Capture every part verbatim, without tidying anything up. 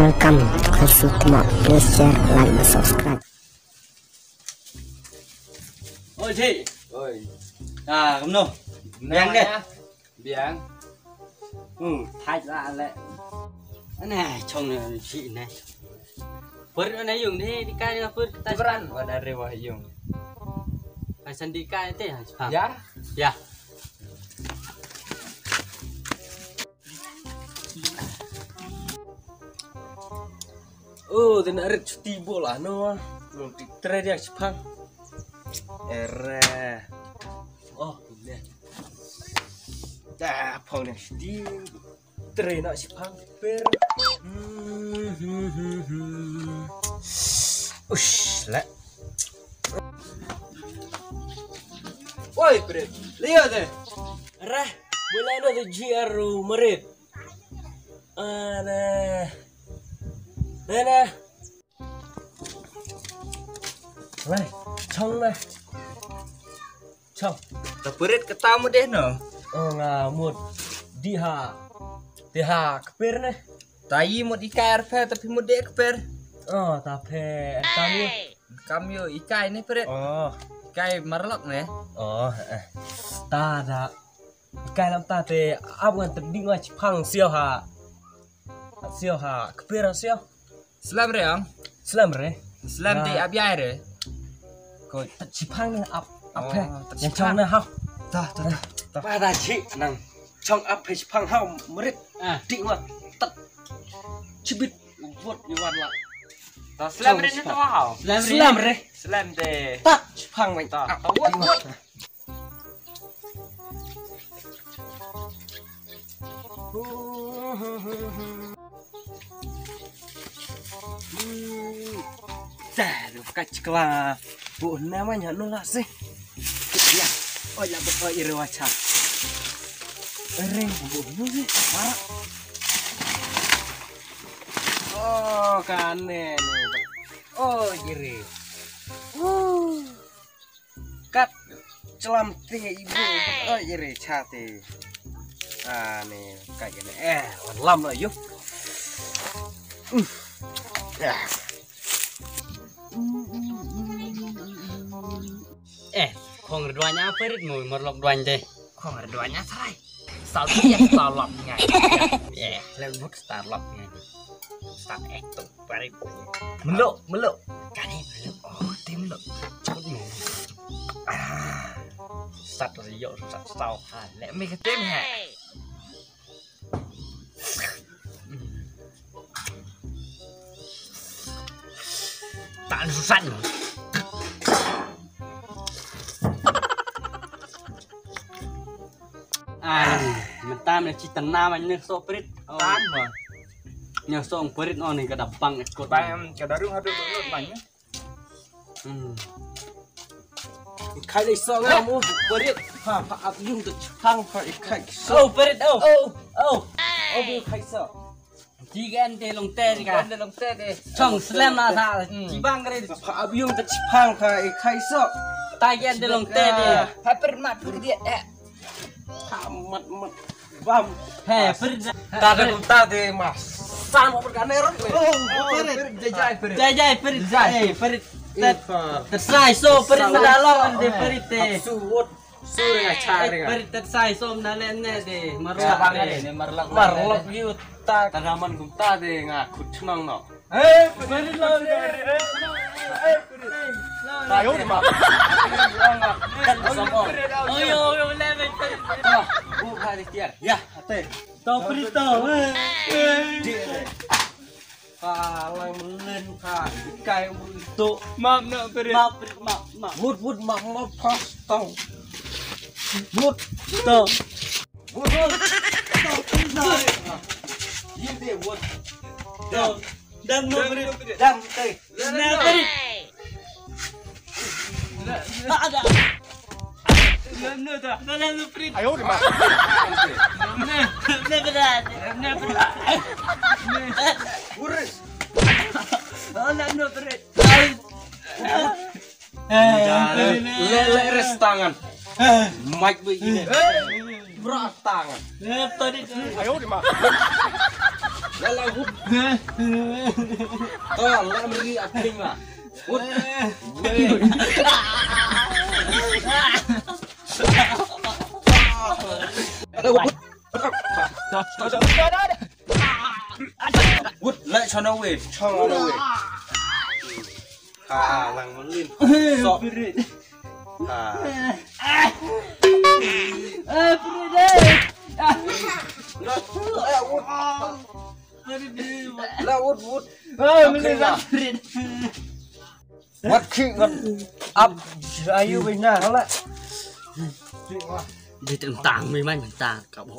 Welcome, khublei shibun, please share, like, and subscribe. Oi, Ji. Oi. Ah, kumno? Biang deh. Biang. Hmm, thait la le. Ane, chong ne, chi ne. Pur ne yung ne, di kai ne pur. Ti bran, wa da re wa yung. Ai san di kai te, ha, chipang. Ya? Ya. Oh, te na rit chuti bola no. Mun ti tre dia chipang. Ere. Oh, ne. Da phong ne chuti. Tre na chipang per. Ush, le. Oi, pret. Leo de. Rah, mulai no de G R u merit. Ana. Nana. Lai, chong lai. Chong. Ta perit kata mut deh no. Oh, nga mut. Di ha. Di ha kper ne. Ta i mut ikai arphe, ta phi mut deh kper. Oh, ta phe. Kam yo. Kam yo ikai ne perit. Oh. Ikai marlok ne. Oh, eh. Ta da. Ikai lam ta te ap ngan tedi ngan chipang sio ha. Sio ha, kper sio. Slem re ang. Slem re. Slem te ap yai re. Ko ta chipang ne ap ap he. Yang chong ne ha. Ta ta ta. Pa da chi nang chong ap he chipang ha merit. Ah. Ti wa. Tat. Chibit. Vot ni wan la. Ta slem re ne ta wa ha. Slem re. Slem re. Slem te. Ta chipang mai. Ta. Ta vot vot. Dah, lu ka chikla. Bu na ma nya nu la si. Ya. Oh, ya, bu, oh, ire wa cha. Ring, bu, nu si. Mara. Oh, kane ni. Oh, ire. Uh. Kat chlam te ibu. Oi, ire chate. Ah, ni, kat ine. Eh, wan lam la yu. Hmm. Ya. Eh, khong re duan nya perit mo, marlok duan te. Khong re duan nya sarai. Sal ya, sal lap nya. Eh, lem buk star lap nya. Star ek tu. Parit. Melo, melo. Kani melo. Oh, tim melo. Chut mo. Ah. Sat riok, sat tau ha. Lek mi ke tim ha. Tan susah ni. Ah, mentam ni cita nama ni so perit. Tan mo. Nya song perit no ni kada bang ekot. Bang kada rung hadu dulu banyak. Hmm. Khai le so nga mu perit. Ha, ha, ap yung tu chang ha, khai so. Oh, perit, oh. Oh, oh. Oh, bu khai so. Tiga ente long te ka. Ente long te de. Chong slem na sa. Hmm. Chibang kare. Ha, ap yung tu chang ha, khai so. Tiga ente long te de. Ha, perit mat perit dia. Eh. Kamat mat bam. He, perit. Ta da kum ta de mas. San mo perit ka ne ron. Oh, perit. Jai jai perit. Jai jai perit. Jai. Eh, perit. Tat. Tat sai so perit da lo de perit te. Suot. Sure nga chare nga. Perit tat sai so na le ne de. Marlok. Marlok yu ta. Ta da man kum ta de nga khut chnong no. Eh, perit lo, perit. Eh, perit. Ayo, di ma. Kan sama. Oyo, oyo, le, le, perit. Ah, bu ha di tiar. Ya, ate. To perit to. Eh, eh. Di. Ka lang melen ka. Kai bu to. Map na perit. Map perit, map, map. Mut, mut, map, map, pas tong. Mut to. Mut, mut. To, to. Yin de mut. To. Dam no perit. Dam te. Dam no perit. Ada. Dam no ta. Dam no perit. Ayo, di ma. Dam no perit. Dam no perit. Uris. Dam no perit. Eh, le, le, res tangan. Eh. Mike bu ini. Eh. Bra tangan. Eh, tadi tu. Ayo, di ma. Ala wut. To la mri aping la. Wut. Weh. Ala wut. Wut la chana weh. Chana weh. Ha lang melin. Sok. Ha. Eh, Fred, eh. La wut wut. Oh, Fred. Wat khik ngan ap ayu bina la. Di tentang mi man tentang ka bo.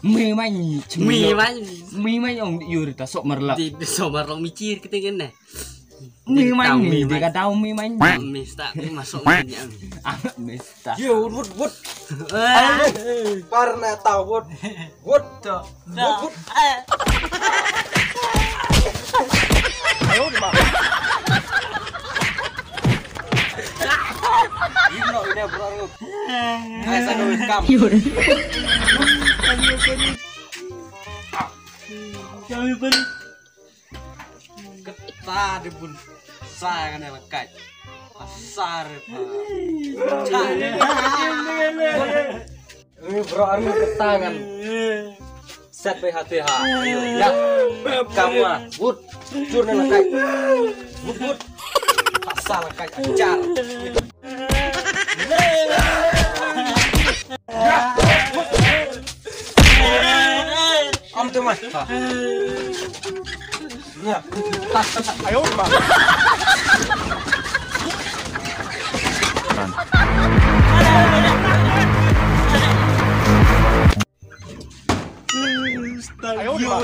Mi man mi man mi man ong yur ta sok marlak. Di sok marlak mi cir kita kan ne. Mi man mi di ka dau mi man. Mista masuk mi. Ah, mista. Yo wut wut. Par na ta wut. Wut. Wut wut. Ayo di ma. Ino ina bro. Ai sa no kam. Kami pun. Kata de bun sa kan la kai. Asar pa. Ni bro army kata kan. Set bai hati ha. Ya. Kamu ah. Wut. Cur na la kai. Wut wut. Asar la kai ajar. Am tu mah. Ayo mah. Ayo mah.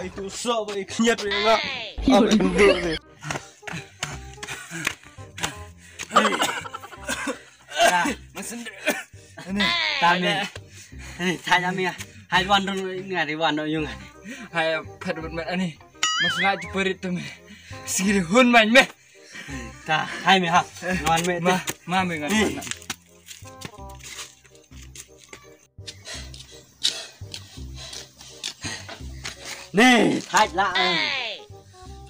Itu sok baik kenyat ya. Apa duduk ni? Ani, tanya mi. Hai wan rung nga ri wan yung. Hai phat wan met ani. Mas nga ju perit tu me. Singiri hun man me. Ta hai me ha. Wan me. Ma ma me ngan. Nè, thach lạ.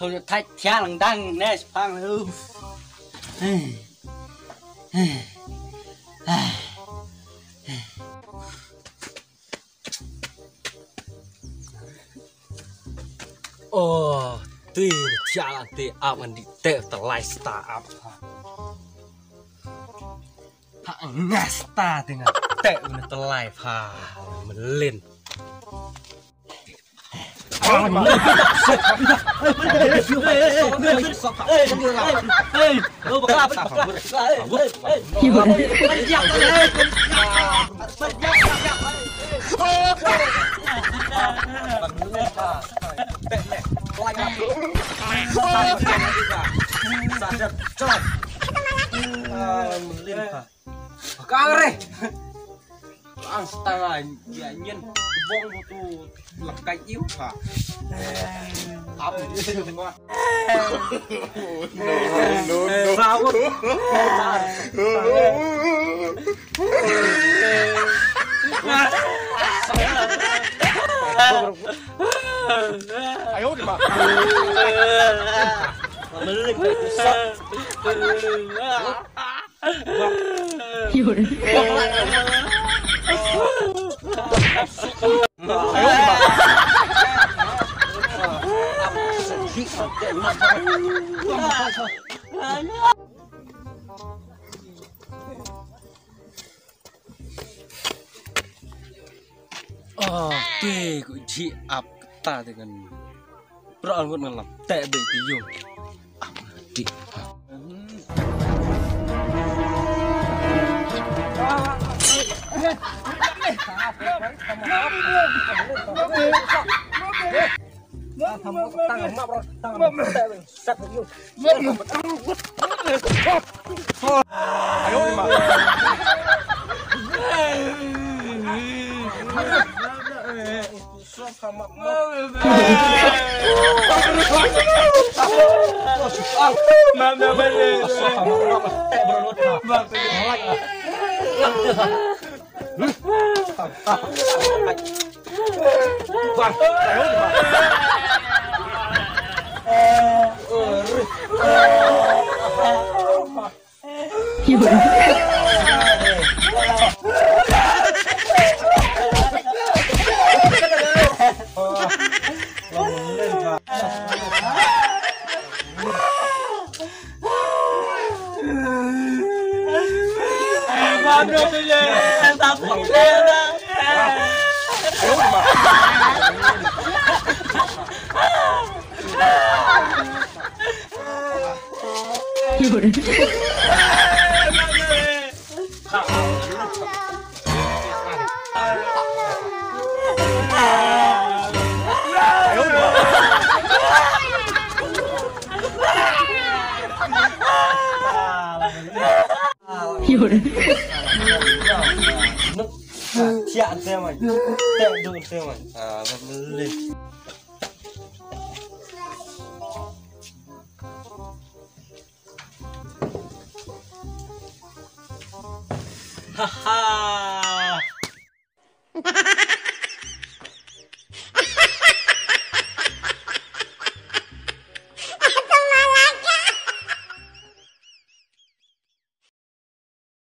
Thôi thach thiang lang dang nè, phang lu. Ơ, tui thiang lang tui ap ngan di tep ta lai sta ap. Ha ngas ta te nga te una te lai pha melin. Melin pha. Melin pha. Ka re. Ang stanga ya nyen bong tu lekai iu ha. Apa ni semua? No, no, no. Sawut. Ayo di ma. Melin. Ah, te ku ji ap ta dengan. Bro, angut ngelam. Te be ti yung. Dik. Haha.